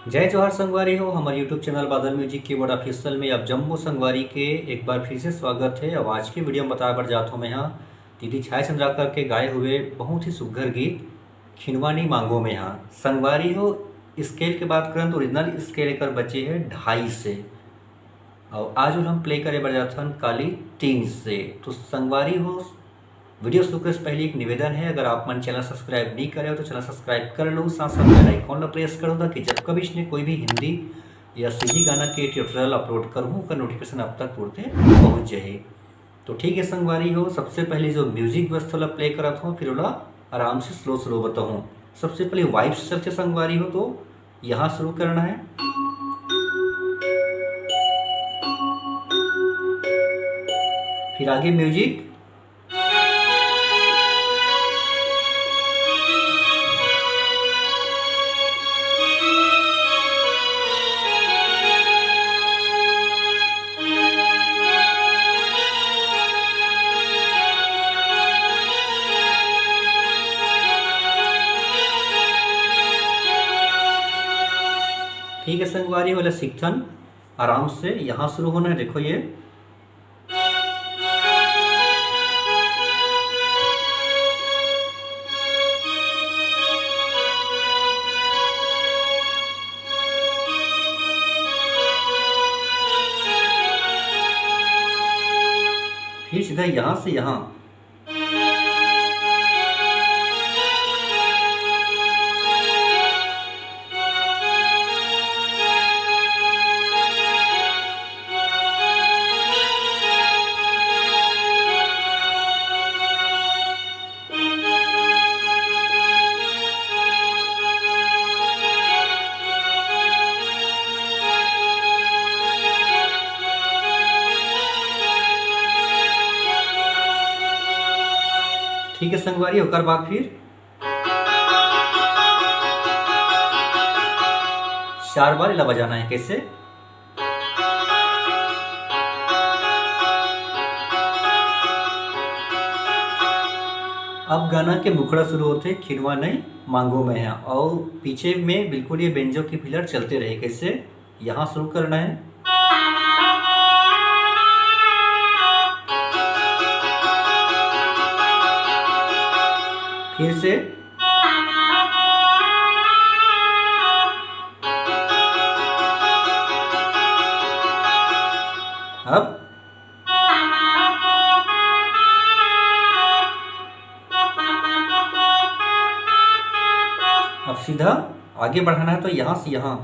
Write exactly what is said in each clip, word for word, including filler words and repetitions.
जय जोहार संगवारी हो, हमर YouTube चैनल बादल म्यूजिक कीबोर्ड ऑफिशियल में आप जम्मो संगवारी के एक बार फिर से स्वागत है। अब आज के वीडियो में बताए बर जात हों मैं हा दीदी छाया चंद्राकर के गाए हुए बहुत ही सुघर गीत खिनवा नइ मांगों मैं हा। संगवारी हो, स्केल के बात करन तो ओरिजिनल स्केल एकर बचे है ढाई से, अउ आज हम प्ले करे बर जात हन काली तीन से। तो संगवारी हो, वीडियो शुरू करे से पहले एक निवेदन है, अगर आप मन चैनल सब्सक्राइब नहीं करे हो तो चैनल सब्सक्राइब कर लो, साथ साथ बेल आइकन ला प्रेस कर दो, ताकि जब कभी इसने कोई भी हिंदी या सीधी गाना के ट्यूटोरियल अपलोड करूँ, ओकर नोटिफिकेशन आप तक तुरंते पहुँच जाए। तो ठीक है संगवारी हो, सबसे पहले जो म्यूजिक व्यवस्था ला प्ले करत हूँ, फिर ओला आराम से स्लो स्लो बताऊँ। सबसे पहले वाइब्स चलते संगवारी हो, तो यहाँ शुरू करना है, फिर आगे म्यूजिक। ठीक है संगवारी, वाला सीखथन आराम से। यहाँ शुरू होना है, देखो ये। फिर सीधा यहाँ से यहाँ। ठीक है संगवारी, ओकर बाद फिर चार बार इला बजाना है। कैसे? अब गाना के मुखड़ा शुरू होथे, खिनवा नइ मांगों मैं हा, अउ पीछे में बिल्कुल ये बेंजो की फिलर चलते रहे। कैसे? यहाँ शुरू करना है, फिर से। अब, अब सीधा आगे बढ़ाना है, तो यहाँ से यहाँ।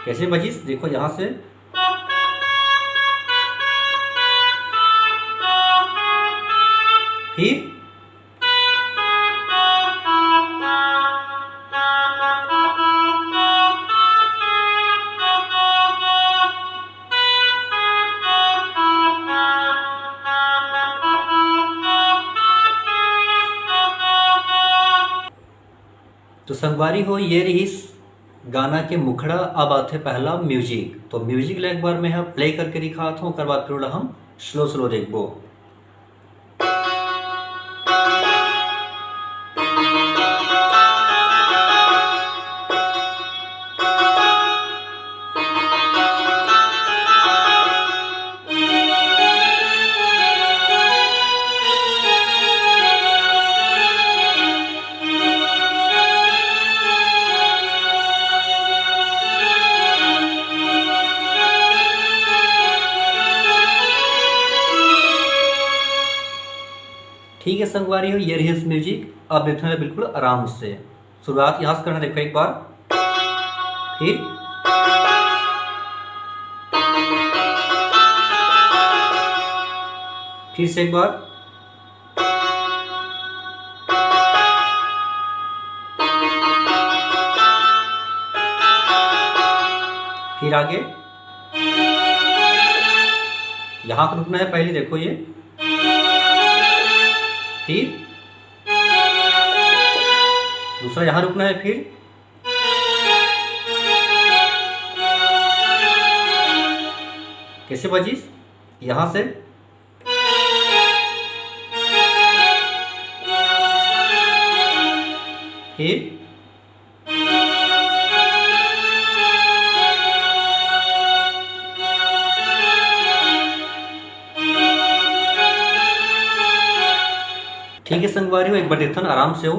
कैसे बजिस? देखो यहाँ से, फिर तो संगवारी हो, ये रहिस गाना के मुखड़ा। अब आथे पहला म्यूजिक। तो म्यूजिक ला एक बार मैं ह प्ले करके दिखात हूँ, ओकर बाद फिर ओला हम स्लो स्लो देखबो। ठीक है संगवारी हो, ये रहिस म्यूजिक। अब देखना है बिल्कुल आराम से, शुरुआत यहाँ से करना। देखो एक बार, फिर, फिर से एक बार, फिर आगे यहाँ पर रुकना है पहले, देखो ये, फिर दूसरा यहाँ रुकना है, फिर कैसे बजिस, यहाँ से, फिर ठीक है संगवारी हो, एक बार देखथन आराम से हो,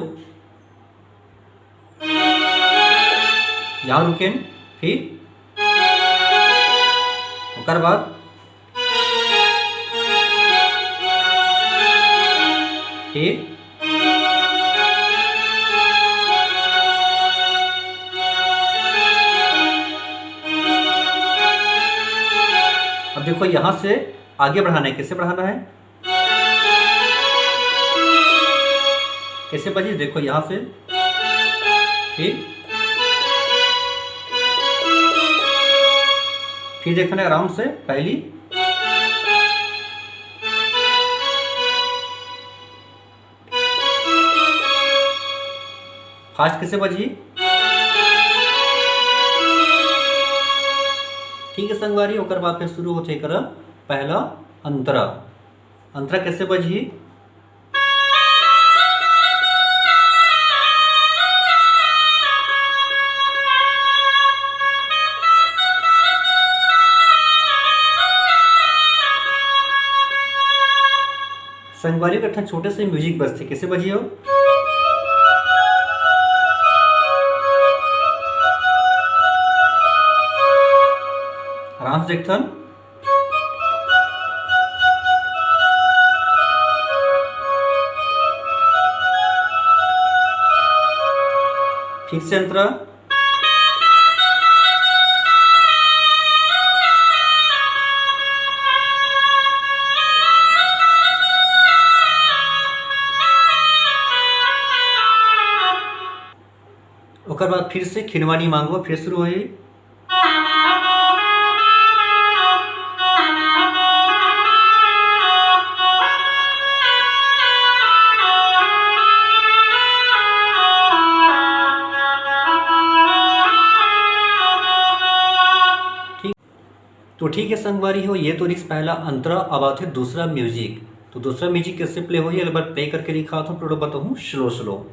यहाँ रुकेन, फिर ओकर बाद फिर अब देखो यहाँ से आगे बढ़ाना है। कैसे बढ़ाना है? कैसे बजी? देखो यहाँ से, फिर, फिर देखना है आराम से, पहली फास्ट कैसे बजी? ठीक है संगवारी, ओकर बाद फिर शुरू होथे एकर पहला अंतरा। अंतरा कैसे बजी? संगवारी, एक ठन छोटे से म्यूजिक बजथे, कैसे बजी हो? आराम से देखथन। फिर से अंतरा। ओकर बाद फिर से खिनवानी मांगो, फिर शुरू होही। ठीक, तो ठीक है संगवारी हो, ये तो रहिस पहला अंतरा। अब आथे दूसरा म्यूजिक। तो दूसरा म्यूजिक कैसे प्ले होही, एक बार प्ले करके दिखात हूँ, पूरा बताहूँ स्लो स्लो।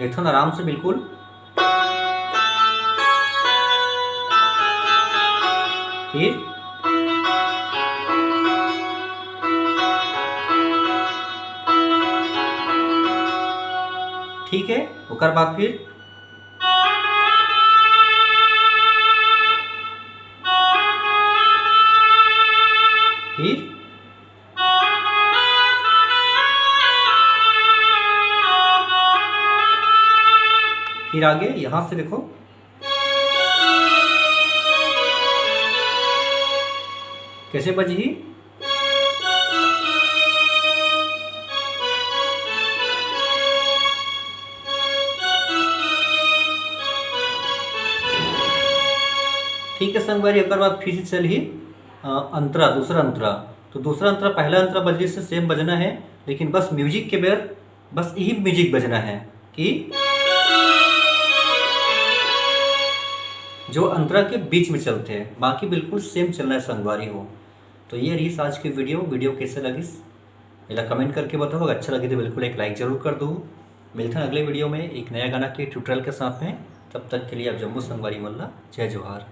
देखथन आराम से बिल्कुल। फिर ठीक है, ओकर बाद फिर फिर फिर आगे यहाँ से देखो कैसे बजी। ठीक है संगवारी, एक बार फिर से चलही, अ, अंतरा, दूसरा अंतरा। तो दूसरा अंतरा, पहला अंतरा बजरी से सेम बजना है, लेकिन बस म्यूजिक के बेर बस यही म्यूजिक बजना है कि जो अंतरा के बीच में चलते हैं, बाकी बिल्कुल सेम चलना है संगवारी हो। तो ये रहिस आज की वीडियो। वीडियो कैसे लगिस, एला कमेंट करके बताओ। अगर अच्छा लगे तो बिल्कुल एक लाइक जरूर कर दो। मिलते हैं अगले वीडियो में एक नया गाना के ट्यूटोरियल के साथ में। तब तक के लिए आप जम्मो संगवारी मन ला जय जोहार।